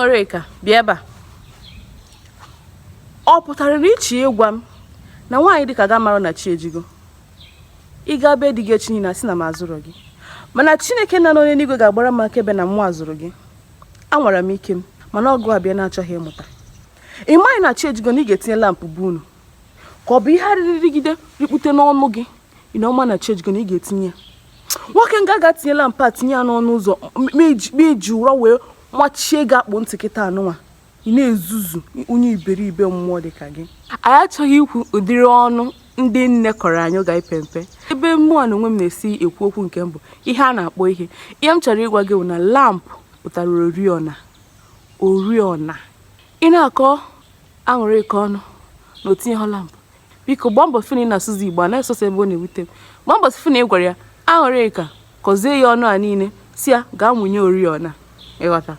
Aṅụrịka, bịa ebe a. Ọ pụtara na ichi ịgwa m na nwaanyị dịka ga mara na chi ejigo? Ị ga be di gị echi niile, asị na m azụrọ gị, mana Chineke na n'onye n'igwe ga-agbara m akaebe na mụ azụrụ gị. Anwara m ike m, mana ọgụ abịa na-achọghị ịmụta. Ị maghị na chi ejigo na ị ga-etinye lamp bụ unu, ka ọ bụ ihe arịrịgide rikpute n'ọnụ gị? Ị na ọma na chi ejigo na ị ga-etinye ya. Nwoke nga ga-atinye lamp a, tinye ya n'ọnụ ụzọ, ma iji ụrọ wee machie gị akpụ ntị kịta anụnwa. Ị na-ezuzu, onye iberibe mmụọ dị ka gị. Anyị achọghị ikwu ụdịrị ọnụ ndị nne kọrọ anyị oge anyị pe mpe. Ebe mmụọ na onwe m na-esi ekwu okwu nke mbụ, ihe a na-akpọ ihe m chọrọ ịgwa gị bụ na lamp pụtara oriọna. Oriọna. Ị na-akọ Aṅụrịka ọnụ na o tinyeghọ lamp. Biko, gbaa mbọ fụ na ị na-asụzi Igbo a na-esọsọ ebe ọ na-ewute m. Gbaa mbọ fụ na ị gwara ya, Aṅụrịka, kọzie ya ọnụ a niile, si ya gaa mụnye oriọna. Ịghọta?